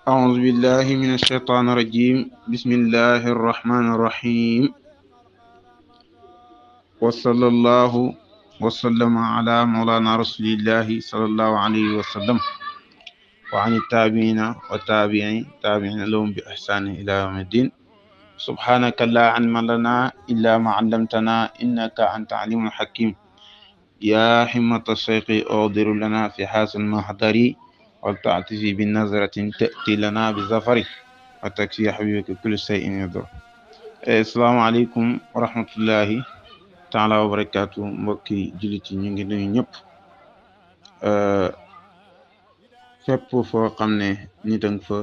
أعوذ بالله من الشيطان الرجيم بسم الله الرحمن الرحيم وصلى الله وسلم على مولانا رسول الله صلى الله عليه وسلم وعن التابعين والتابعين لهم بإحسان إلى يوم الدين سبحانك لا علم لنا إلا ما علمتنا إنك أنت عليم حكيم يا حمة الشيخ أغدر لنا في حاس المحضر ولتعطفي بالنظرة تأتي لنا بظفر وتكفي حبيبك كل شيء يضر. asalaamaaleykum wa rahmatullahi taala wa barakaatu mbokki jullit yi ñu ngi nuyu ñëpp fépp foo xam ne nit a ngi fa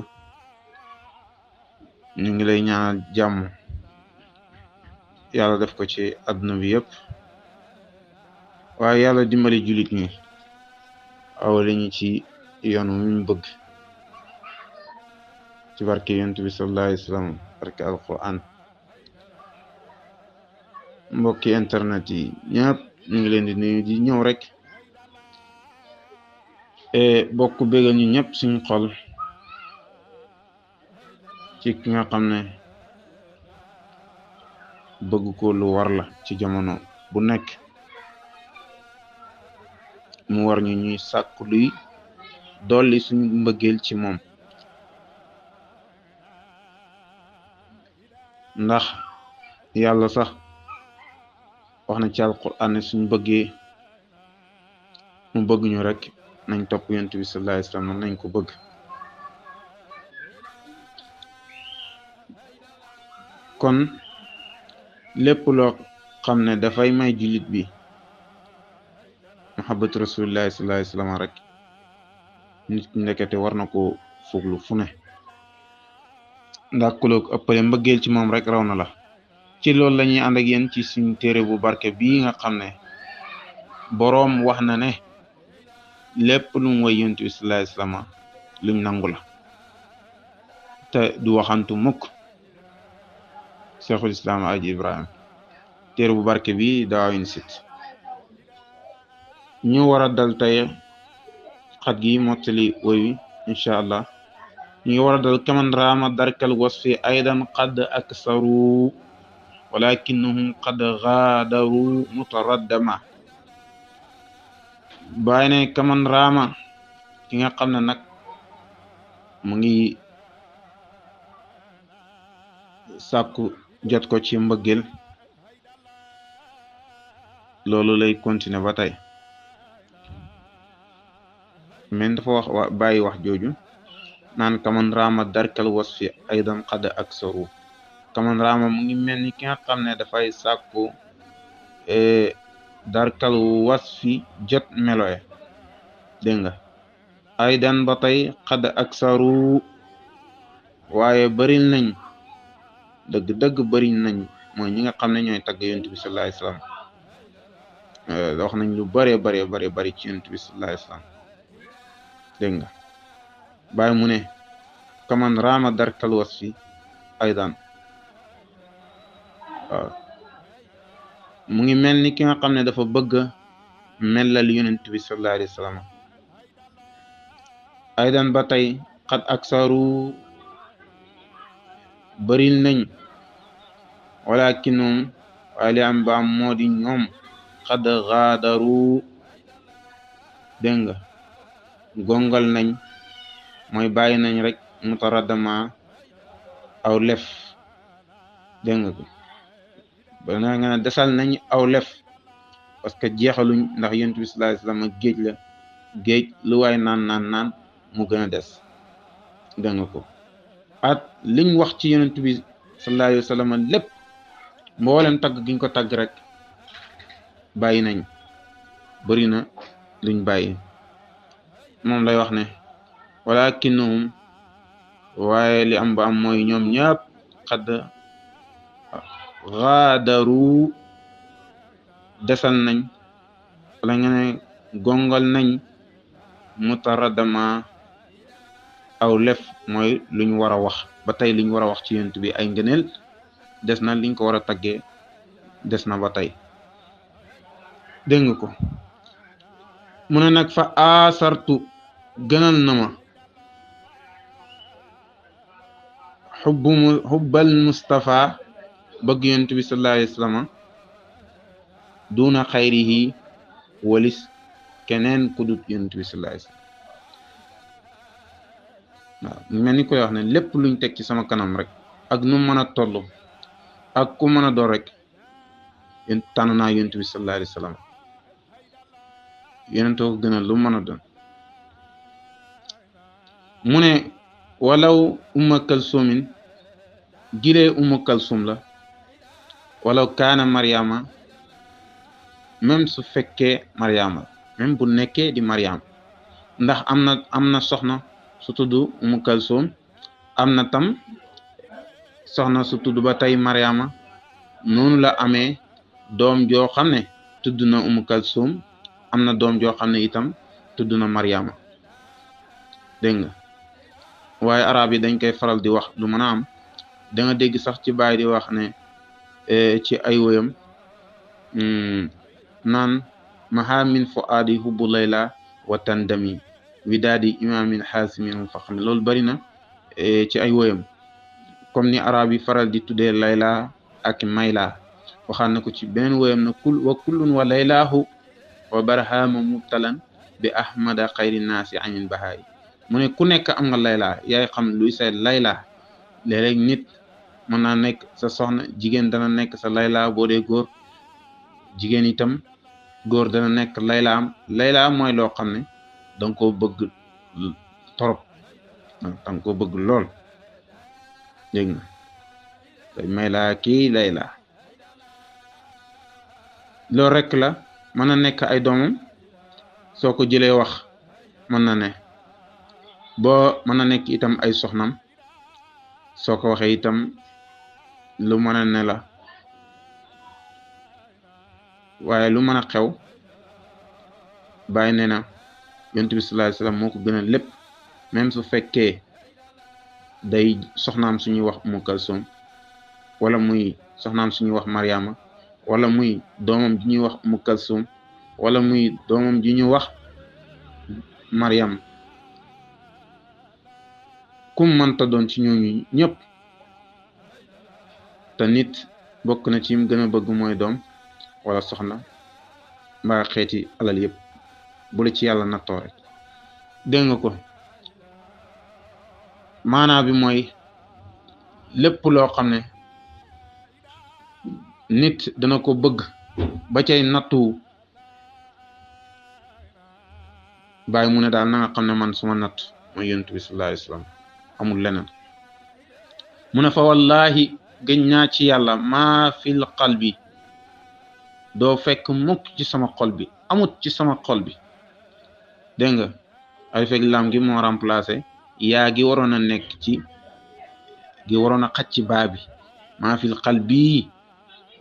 ñu ngi lay ñaanal jàmm yàlla def ko ci àdduna bi yëpp waaye yàlla dimbali jullit ñi awale ñu ci yoon wi ñu bëgg ci barke yonent bi sallallahu alayhi wa sallam barke alquran mbokki internet yi ñëpp ñu ngi leen di nuyu di ñëw rek bokk bégal ñu ñëpp suñu xol ci ki nga xam ne bëgg ko lu war la ci jamono bu nekk mu war ñu ñuy sàkku luy dolli suñu mbëggeel ci moom ndax yàlla sax wax na ci alquran ne suñu bëggee mu bëgg ñu rek nañ topp yonent bi sallallahu alayhi wasallam nañ ko bëgg kon lépp loo xam ne dafay may jullit bi muhabbatu rasulillahi sallallahu alayhi wasallam rek nit ki ndekete war na ko fuglu fu ne ndax ku la ëppale mbëggeel ci moom rek raw na la ci loolu la ñuy ànd ak yéen ci suñu téere bu barke bii nga xam ne boroom wax na ne lépp lu mu way yonent bi sallallahu alayhi wasallam luñ nangu la te du waxantu mukk cheikhul islam aji ibrahim téere bu barke bi daawin sit ñu war a dal tey xat gi mottali woy wi incha allah ñu ngi war a dal kaman raama darkal wasfi aydan qad aksaru walakinnahum qad gaadaru mutaraddama bàyyi ne kaman raama ki nga xam ne nag mu ngi sàkku jot ko ci mbëggeel loolu lay continuer ba tey men dafa wax bàyyi wax jooju naan kaman raama darkal wasfi aydan qad aksaru kaman raama mu ngi mel ni ki nga xam ne dafay sàkku darkal wasfi jot meloye dégg nga aydan ba tey qad aksaru waaye baril nañ dëgg bariñ nañ mooy ñi nga xam ne ñooy tagg yonent bi sallallahu alayhi wasallam wax nañ lu bari ci yonent bi sallallahu alayhi wasallam dégg nga bàyyi mu ne kaman raama darkal wasfi aydan waaw mu ngi mel ni ki nga xam ne dafa bëgg melal yonent bi sallallahu alayhi wasallam aydan ba tey qad aksaru baril nañ walakinum waaye li am ba am moo di ñoom qad gaadaru dégg nga gongal nañ mooy bàyyi nañ rek mutaraddama aw lef dégg nga ko ba nga ne desal nañ aw lef parce que jeexaluñ ndax yonent bi sallallahu alayhi wasallam géej la géej lu waay naan mu gën a des dégg nga ko at liñ wax ci yonent bi sallallahu alayhi wasallam lépp mboolem tagg giñ ko tagg rek bàyyi nañ bari na luñ bàyyi moom lay wax ne walakinnahum waaye li am ba am mooy ñoom ñëpp xadd gaadaru desal nañ wala nga ne gongal nañ mutaradama aw lef mooy luñ war a wax ba tey liñ war a wax ci yonent bi ay ngëneel des na liñ ko war a taggee des na ba tey dégg nga ko mu ne nag fa asartu gënal na ma xubbal Mustafa bëgg yonent bi sallallahu alayhi wa sallam duna xayrihi walis keneen ku dut yonent bi sallallahu alayhi wa sallam waaw mel ni koy wax ne lépp luñ teg ci sama kanam rek ak nu mën a toll ak ku mën a doon rek tànn naa yonent bi sallallahu alayhi wa sallam yonentoo ko gënal lu mën a doon mu ne walaw umma kalsumin gilee umma kalsum la walaw kaana mariama même su fekkee mariama même bu nekkee di mariama ndax am na soxna su tudd ummu kalsum am na tam soxna su tudd ba tey mariama noonu la amee doom joo xam ne tudd na ummu kalsum am na doom joo xam ne itam tudd na mariama dégg nga waaye arab yi dañ koy faral di wax lu mën a am da nga dégg sax ci baay di wax ne ci ay woyam naan maha min fuaadi hubbu layla wa tandami widaadi imaamin xaasimin faxmi loolu bari na ci ay woyam comme ni arab yi faral di tuddee layla ak mayla waxaan na ko ci beneen woyam na wa kullun wa laylaahu wa barhama mubtalan bi ahmada xayri naasi anin bahaay mu ne ku nekk am nga layla yaay xam luy say layla léeg-léeg nit mën naa nekk sa soxna jigéen dana nekk sa layla boo dee góor jigéen itam góor dana nekk laylaam layla mooy loo xam ne danga ko bëgg torop danga ko bëgg lool dégg nga day may laa kii layla loolu rek la mën na nekk ay doomam soo ko jëlee wax mën na ne boo mën na nekk itam ay soxnam soo ko waxee itam lu mën a ne la waaye lu mën a xew bàyyi ne na yonent bi sallallahu alayhi wasallam moo ko gënal lépp même su fekkee day soxnaam suñuy wax Umu Kalsum wala muy soxnaam suñuy wax Mariama wala muy doomam ji ñuy wax Umu Kalsum wala muy doomam ji ñuy wax Mariam kum mënta doon ci ñooñu ñëpp te nit bokk na ci yim gën a bëgg mooy doom wala soxna mbaa xeeti alal yëpp bu la ci yàlla nattoo rek dégg nga ko maanaa bi mooy lépp loo xam ne nit dana ko bëgg ba cay nattu bàyyi mu ne daal na nga xam ne man suma natt mooy yonent bi sallallahu alayhi wasallam amul leneen mu ne fa wallahi gëñ naa ci yàlla maa fil qalbi doo fekk mukk ci sama xol bi amut ci sama xol bi dégg nga ay fekk lam gi moo remplacé yaa gi waroon a nekk ci gi waroon a xaj ci baa bi maa fil qalbi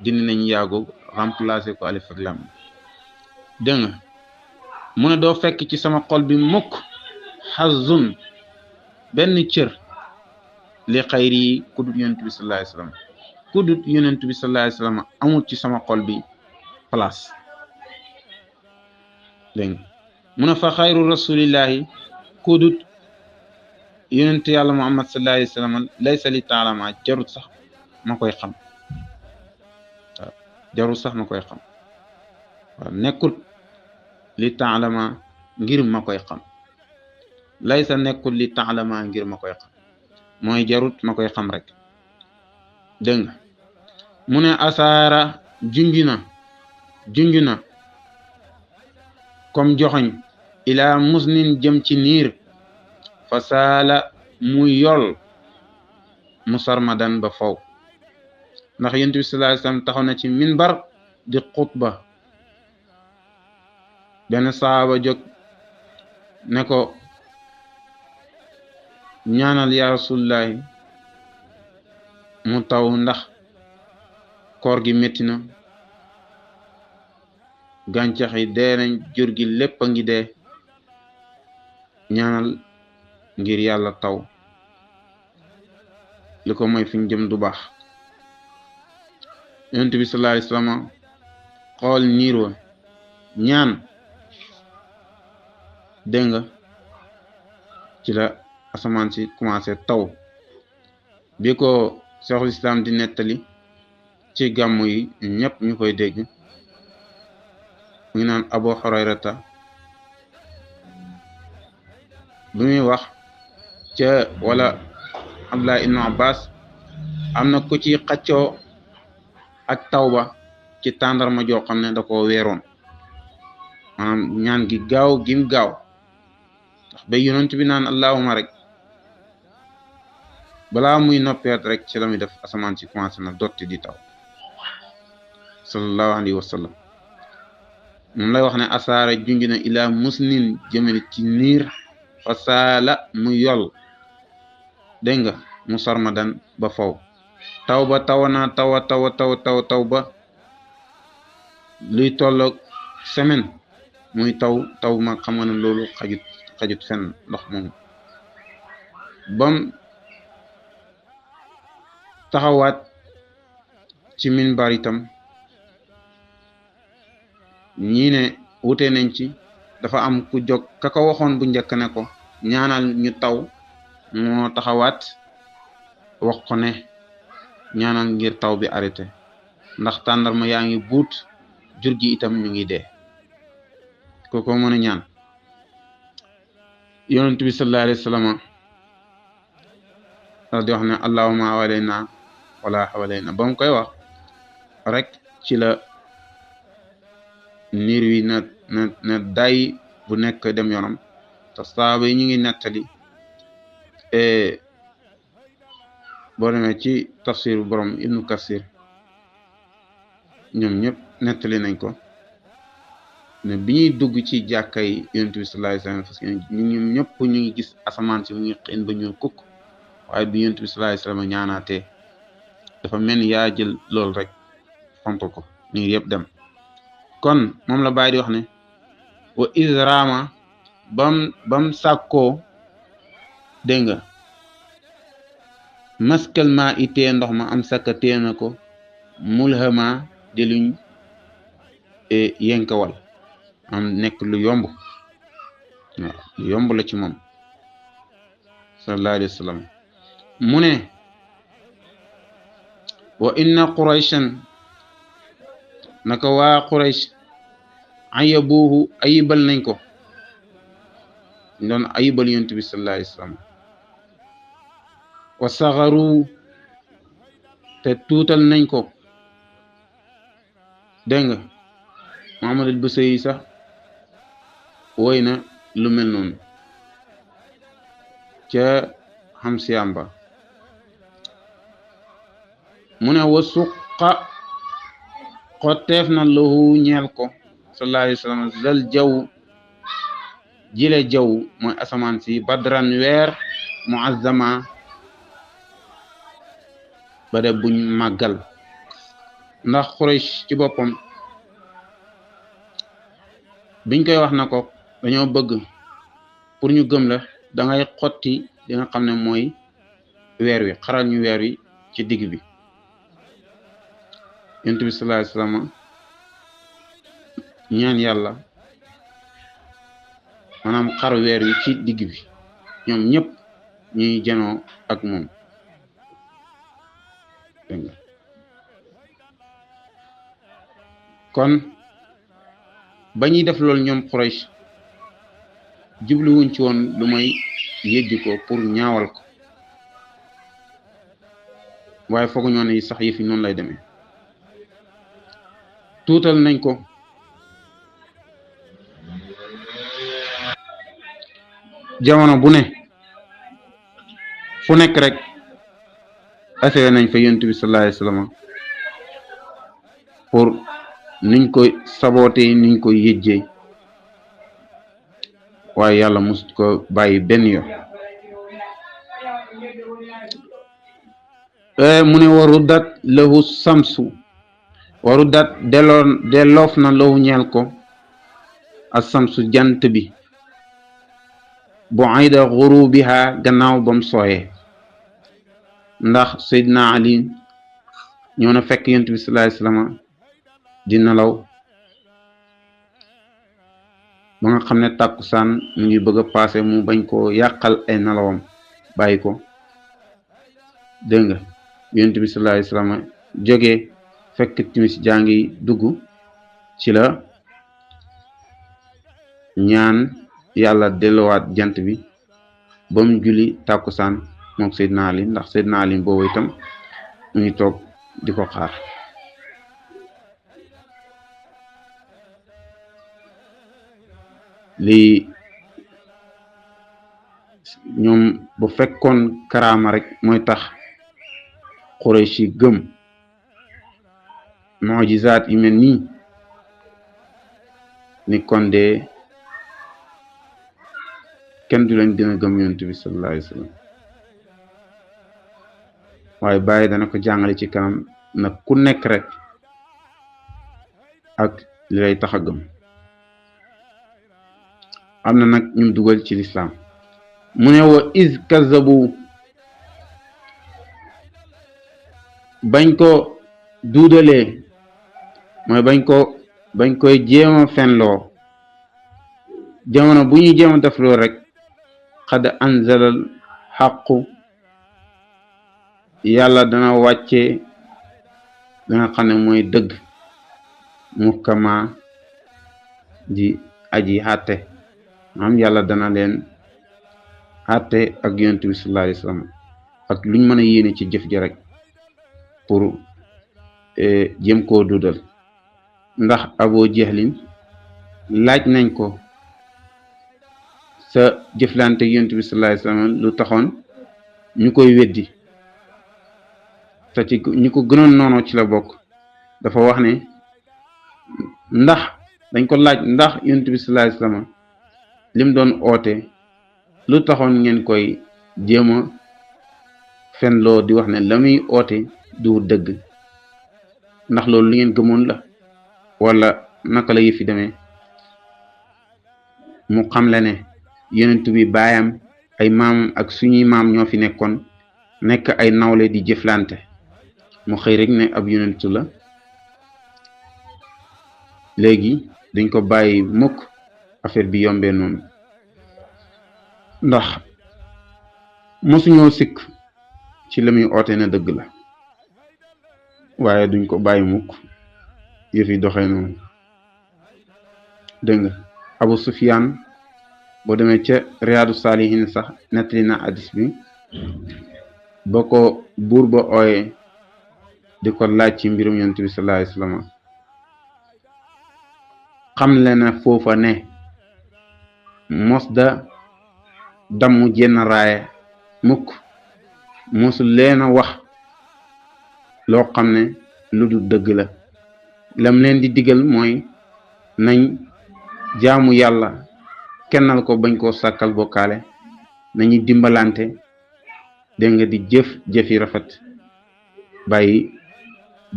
dindi nañ yaago remplacé ko alif ak lam dégg nga mu ne doo fekk ci sama xol bi mukk xazun benn cër li xayri ku dut yonent bi sallallahu alayhi wasallam ku dut yonent bi sallallahu alayhi wasallam amul ci sama xol bi place dégg nga mu ne fa xayru rasulillahi ku dut yonent yàlla muhammad sallallahu alayhi wasallam laysa li taalama jarut sax ma koy xam waaw jarut sax ma koy xam waaw nekkul li taalama ngir ma koy xam laysa nekkul li taalama ngir ma koy xam mooy jarut ma koy xam rek dégg nga mu ne asaara junj na comme joxoñ ilaa musnin jëm ci niir fa saala muy yol musarmadan ba faw ndax yonent bi sallallahu alayhi wasallam taxaw na ci minbar di xutba benn saaba jóg ne ko ñaanal ya rasulullahi mu taw ndax koor gi metti na gàncax yi dee nañ jur gi lépp a ngi dee ñaanal ngir yàlla taw li ko mooy fi ñu jëm du baax yonent bi sallallahu alayhi wasallam xool niir wa ñaan dégg nga ci la asamaan si commencé taw bi ko Cheikhul Islam di nettali ci gàmmu yi ñëpp ñu koy dégg, mu ngi naan Abu Hurayrata bi muy wax ca wala Abdullah ibnu Abbas am na ku ci xaccoo ak tawba ci tàndarma joo xam ne da ko weeroon, maanaam ñaan gi gaaw gim gaaw ndax ba yonent bi naan allahuma rek balaa muy noppeet rek ci la muy def asamaan si commencé na dotti di taw sallallahu alayhi wa sallam. moom lay wax ne asaara junj na ilaa musnin jëmale ci niir fa saala mu yol dégg nga mu sarmadan ba faw taw ba tawana taw ba luy tolloog semaine muy taw ma xam nga ne loolu xajut fenn ndox moom bam taxawaat ci minbar itam ñii ne wute nañ ci, dafa am ku jóg ka ko waxoon bu njëkk ne ko ñaanal ñu taw, moo taxawaat wax ko ne ñaanal ngir taw bi arrêté ndax tàndarma yaa ngi buut jur gi itam ñu ngi dee. kooko mën a ñaan. yonent bi sallallahu alayhi wa sallam daal di wax ne allahumma hawalayna wala hawalayna, ba mu koy wax rek ci la niir wi na day bu nekk dem yoonam. te saaba yi ñu ngi nettali boo demee ci tafsir borom ibnu kasir ñoom ñëpp nettali nañ ko ne bi ñuy dugg ci jàkka yi yonent bi sallallahu alayhi wasallam parce que ñoom ñëpp ñu ngi gis asamaan si mu ngi xëy ba ñuul kukk, waaye bi yonent bi sallallahu alayhi wasallam ñaanaatee dafa mel ni yaa jël loolu rek fomp ko niir yëpp dem. kon moom la Baay di wax ne wa israama bam sàkkoo dégg nga maskal ma itee ndox ma am sakka tee na ko mulhama di luñ yenkawal am nekk lu yomb, waaw lu yomb la ci moom sallallahu alayhi wa sallam. mu ne wa inna qurayshan naka waa quraysh ayabuhu ayibal nañ ko, doon ayibal yonent bi sallallahu alayhi wa sallam. wa saxaru te tuutal nañ ko, dégg nga Muhammad al-Busayri sax woy na lu mel noonu ca xam siyamba. mu ne wa suqa xotteef na lahu ñeel ko sallallahu alayhi wa sallam zal jaw jile jaw mooy asamaan si badran weer muazzama ba de buñ màggal, ndax Quraysh ci boppam biñ koy wax na ko dañoo bëgg pour ñu gëm la da ngay xotti li nga xam ne mooy weer wi, xaral ñu weer wi ci digg bi. yonent bi sallallahu alayhi wasallam ñaan yàlla maanaam xar weer wi ci digg bi, ñoom ñëpp ñuy janoo ak moom. kon ba ñuy def loolu ñoom Quraysh jubluwuñ ci woon lu may yëjj ko pour ñaawal ko, waaye foogu ñoo ne sax yëfi noonu lay demee. tuutal nañ ko, jamono bu ne fu nekk rek essayé nañ fa yonent bi sallallahu alayhi wasallam pour niñ koy sabootee niñ koy yëjjee, waaye yàlla mosut ko bàyyi benn yoon. mu ne waruddat lahu samsu, waruddat delloof na lahu ñeel ko as samsu jant bi bu ayda ghurubiha gannaaw bam sooyee, ndax Seydina Ali ñoo na fekk yonent bi sallallahu alayhi wasallam di nelaw ba nga xam ne tàkkusaan mu ngi bëgg a paase, mu bañ koo yàqal ay nelawam bàyyi ko dégg nga yonent bi sallallahu alayhi wasallam jógee fekk timis jaa ngi dugg ci la ñaan yàlla delluwaat jant bi ba mu julli tàkkusaan mook Seydina Ali ndax Seydina Ali boobu itam mu ngi toog di ko xaar lii ñoom bu fekkoon karaama rek mooy tax Quraysh yi gëm mujizaat yu mel nii ni kon de kenn du leen gën a gëm yonent bi sallallahu alayhi wa sallam waaye bàyyi dana ko jàngale ci kanam nag ku nekk rek ak li lay tax a gëm am na nag ñum dugal ci lislaam mu ne wa iz kazabu bañ ko duudalee mooy bañ koy jéema fenloo jamono bu ñuy jéema def loolu rek xad anzalal xaqu yàlla dana wàcce danga xam ne mooy dëgg muhkama di aji xàtte maanaam yàlla dana leen xàtte ak yonent bi sallallahu alayhi wasallam ak luñ mën a yéene ci jëf ji rek pour jëm koo dudal ndax Abu Jahlin laaj nañ ko sa jëflante yonent bi sallallahu alayhi wasallam lu taxoon ñu koy weddi te ci ñu ko gënoon noonu ci la bokk dafa wax ne ndax dañ ko laaj ndax yonent bi sallallahu alayhi wasallam lim doon oote lu taxoon ngeen koy jéem a fenloo di wax ne la muy oote du dëgg ndax loolu li ngeen gëmoon la wala naka la yëfi demee mu xam la ne yonent bi baayam ay maamam ak suñuy maam ñoo fi nekkoon nekk ay nawle di jëflante mu xëy rek ne ab yonentu la léegi dañ ko bàyyi mukk affaire bi yombee noonu ndax mosuñoo sikk ci la muy oote ne dëgg la waaye duñ ko bàyyi mukk yëf yi doxee noonu dégg nga Abu Sufyaan boo demee ca Riyaadu Saalihiin sax nettali na hadis bi ba ko buur ba ooyee di ko laaj ci mbirum yonent bi sallallahu alayhi wasallam xam le na foofa ne mos da damm jenn raaye mukk mosul leen a wax loo xam ne lu du dëgg la lam leen di digal mooy nañ jaamu yàlla kennal ko bañ koo sàkkal bokkaale nañu dimbalante dégg nga di jëf yi rafet bàyyi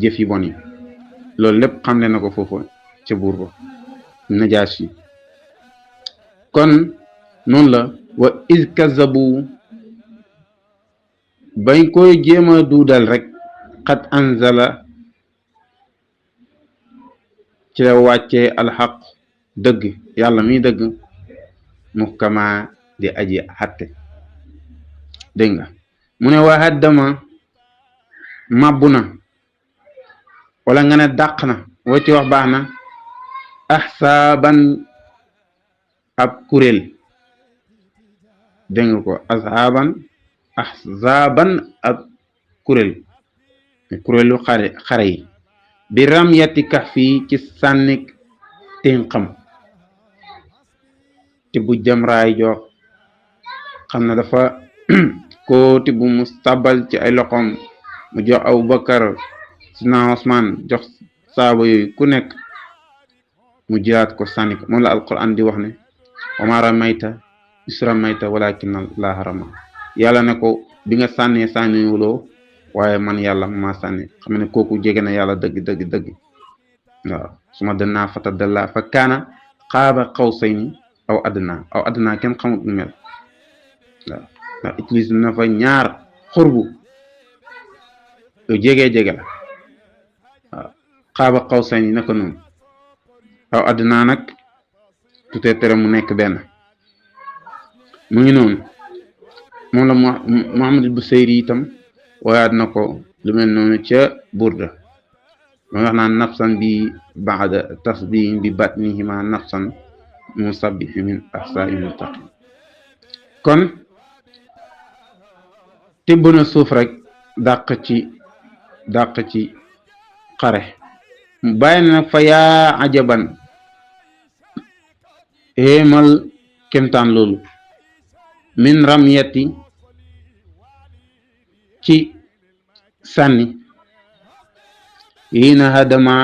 jëf yi bon yi loolu lépp xamle na ko foofu ca buur ba Najaasi kon noonu la wa iz kazabu bañ koy jéem a duudal rek xat anzala ci la wàccee alxaq dëgg yàlla miy dëgg muhkama di aji xatte dégg nga mu ne waa haddama màbbu na wala nga ne dàq na woo ci wax baax na ahsaaban ab kuréel dégg nga ko ahsaaban ab kuréelu xare yi bi ramyati kahfi ci sànnik ténqam ti bu jamraay jox xam ne dafa ko ti bu mu tabal ci ay loxoom mu jox Abubakar sidna Usmaan jox saaba yooyu ku nekk mu jëlaat ko sànni ko moom la alquran di wax ne wa ma ramayta is ramayta walakin Allaaha rama yàlla ne ko bi nga sànnee sànniwuloo waaye man yàlla ma sànni xam ne kooku jege na yàlla dëgg waaw suma danaa fata dalla fa kaana qaaba qawsayni aw adnaa kenn xamut nu mel waaw ndax utilise na fa ñaar xurbu lu jege la waaw qaaba qawsayni naka noonu aw adnaa nag tutee tere mu nekk benn mu ngi noonu moom la Muhammad al-Busayri itam wayaat na ko lu mel noonu ca burda ma wax naan nafsan bi baada tasbihin bi batnihima nafsan musabbihi min ahsa'i muttaqin kon tibb na suuf rek dàq ci xare bàyyi na nag fa yaa ajaban éemal kemtaan loolu min ramyati ci sànni yii na hadama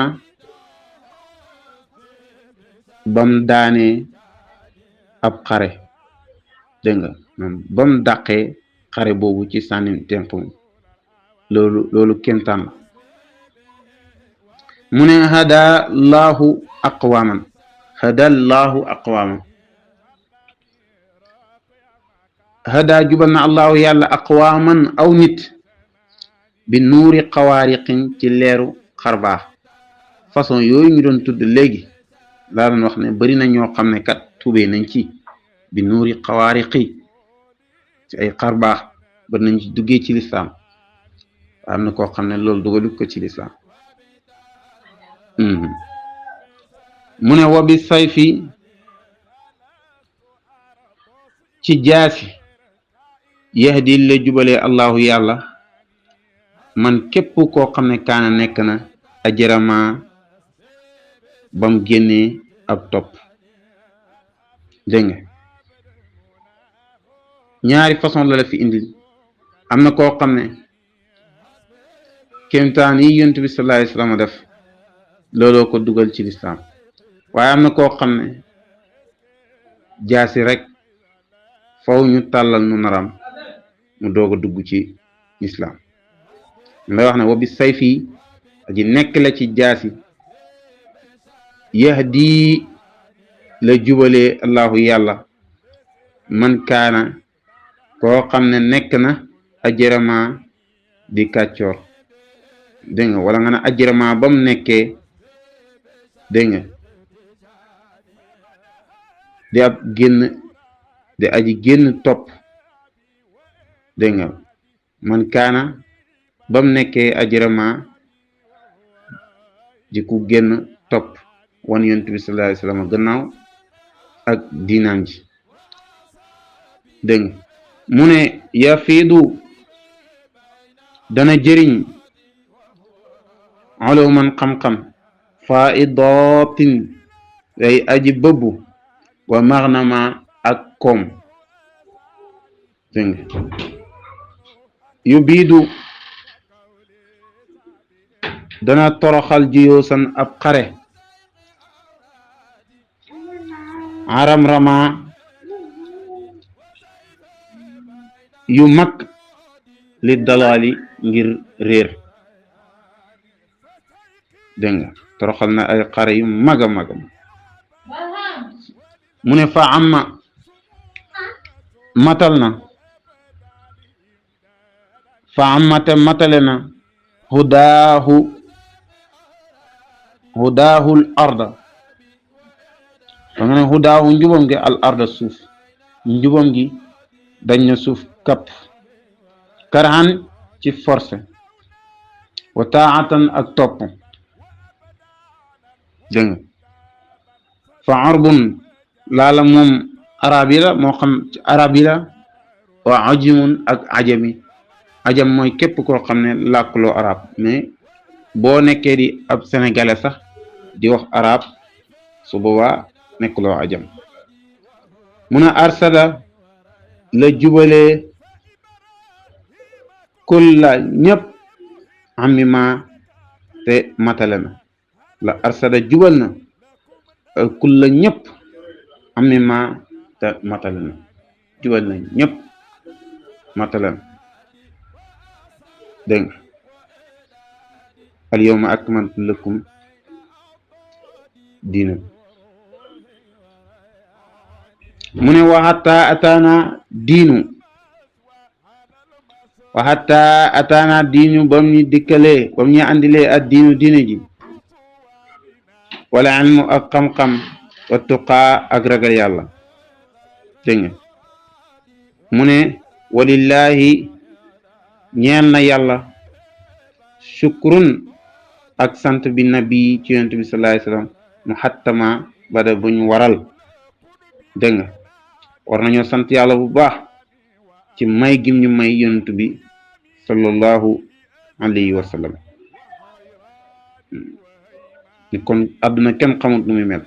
bam daanee ab xare dégg nga bam dàqee xare boobu ci sànni temp loolu kemtaan la mu ne hadallahu aqwaman hada jubal na allahu yàlla aqwaman aw nit bi nuuri xawaariqin ci leeru xarbaax façon yooyu ñu doon tudd léegi laa doon wax ne bari na ñoo xam ne kat tubee nañ ci bi nuuri xawaariqi ci ay xarbaax bari nañ ci duggee ci lislaam am na koo xam ne loolu dugalu ko ci lislaam mu ne wa bi sayfi ci jaasi yahdi la jubalee allahu yàlla man képp koo xam ne kaana nekk na ajrama bam génnee ab topp dégg nga ñaari façon la fi indil am na koo xam ne kéemtaan yi yonent bi sallallahu alayhi wasallam def looloo ko dugal ci lislaam waaye am na koo xam ne jaasi rek faw ñu tàllal nu naram mu doog a dugg ci lislaam lay wax ne wa bi sayfi aji nekk la ci jaasi yahdi la jubalee allahu yàlla man kaana koo xam ne nekk na ajrama di kàccoor dégg nga wala nga ne ajrama ba mu nekkee dégg nga di ab génn di aji génn topp dégg nga man kaana ba mu nekkee ajrama di ku génn topp wan yonent bi sallallahu alayhi wasallam gannaaw ak diinaam ji dégg nga mu ne yafiidu dana jëriñ uluman xam-xam faidatin ay aji bëbbu wa maghnama ak koom dégg nga yu biidu dana toroxal jiyoosan ab xare aram rama yu mag li dalaali ngir réer dégg nga toroxal na ay xare yu mag a mag mu ne fa amma matal na fa ammate matale na hudaahul arda da nga ne hudaahu njubam gi al arda suuf njubam gi dañ na suuf kapp karahan ci forcé wa taatan ak topp dégg nga fa arbun laala moom arab yi la moo xam ci arab yi la wa ajimun ak ajami ajam mooy képp koo xam ne làkkuloo arab mais boo nekkee di ab sénégalais sax di wax arab su boobaa nekkuloo ajam mun a arsada la jubalee kulla ñëpp amima te matale na la arsada jubal na kulla ñëpp amima te matale na jubal na ñëpp matale na dégg nga al yawma akmaltu lakum diinakum mu ne wa hatta ataana diinu bam ñu dikkalee bam ñu andilee ak diine ji wala ilmu ak xam-xam wa tuqaa ak ragal yàlla dégg nga mu ne walillahi ñeel na yàlla shukrun ak sant bi nabi ci yonent bi sallallahu alayhi wasallam mu xattama bada buñ waral dégg nga war nañoo sant yàlla bu baax ci may gim ñu may yonent bi sallallahu alayhi wa sallam ni kon àdduna kenn xamut nu muy mel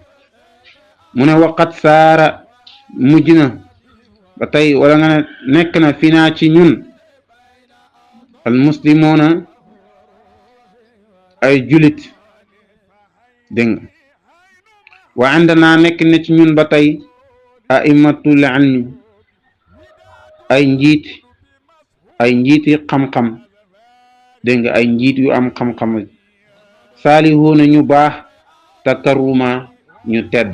mu ne waqat saara mujj na ba tey wala nga ne nekk na fi naa ci ñun al muslimoona ay julit dégg nga wa àndanaa nekk na ci ñun ba tey aimatul ilmi ay njiiti xam-xam dégg nga ay njiit yu am xam-xam saalihuuna ñu baax takarruma ñu tedd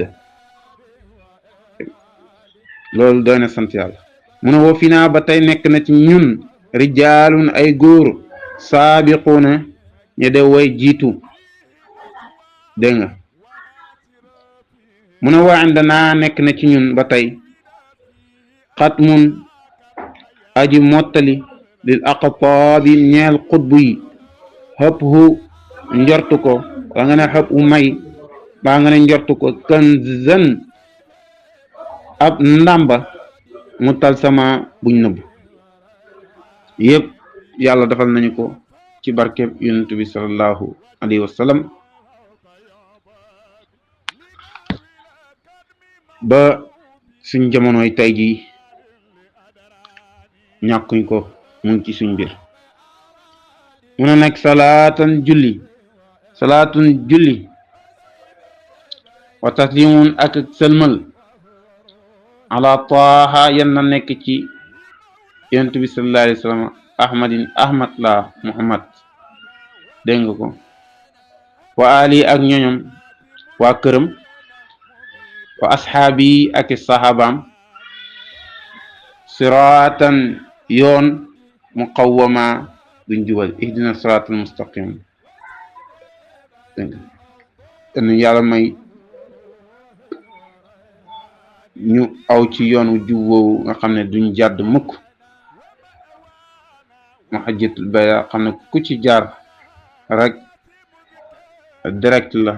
loolu doy na sant yàlla mu ne woo fi naa ba tey nekk na ci ñun rijaalun ay góor saabiquuna ñu de way jiitu dégg nga mu ne waa indanaa nekk na ci ñun ba tey xatmun aji mottali lil aqtaabi ñeel xutbu yi xëpp hu njortu ko waa nga ne xëpp hu may baa nga ne njortu ko kanzan ab ndàmba mu tal sama buñ nëbb yëpp yàlla defal nañu ko ci barkeb yonent bi sallallahu alayhi wa sallam ba suñ jamonoy tey ji ñàkkuñ ko mu ngi ci suñ biir mu ne nekk salaatun julli wa taslimun ak sëlmal ala taaha yan na nekk ci yonent bi sallallahu alayhi wa sallam ahmad la muhammad dégg nga ko wa ali ak ñoñom waa këram wa asxaabi ak sahabaam siratan yoon muqawwama duñ jubal ihdina siratal mustaqim dégg nga yàlla may ñu aw ci yoon wu jub woowu nga xam ne duñ jàdd mukk mahajjatul bayda xam ne ku ci jaar rek direct la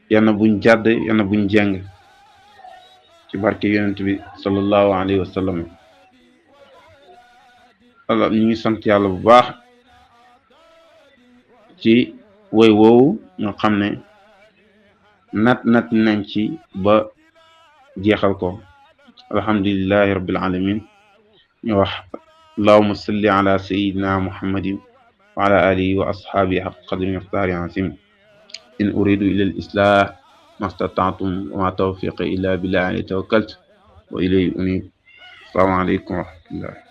yana buñ jàdd yana buñ jeng ci barke yonent bi sallallahu alayhi wa sallam wala ñu ngi sant yàlla bu baax ci woy woowu nga xam ne nat nañ ci ba jeexal ko alhamdulillahi rabbil alamin ñu wax allahumma salli ala sayyidina muhammadin wa ala alihi wa ashabihi haqqa qadri miqdari azim in uridu ila al islah mastata'tum wa ma tawfiqi illa billah alayhi tawakkaltu wa ilayhi unib. Assalamu alaykum wa rahmatullah.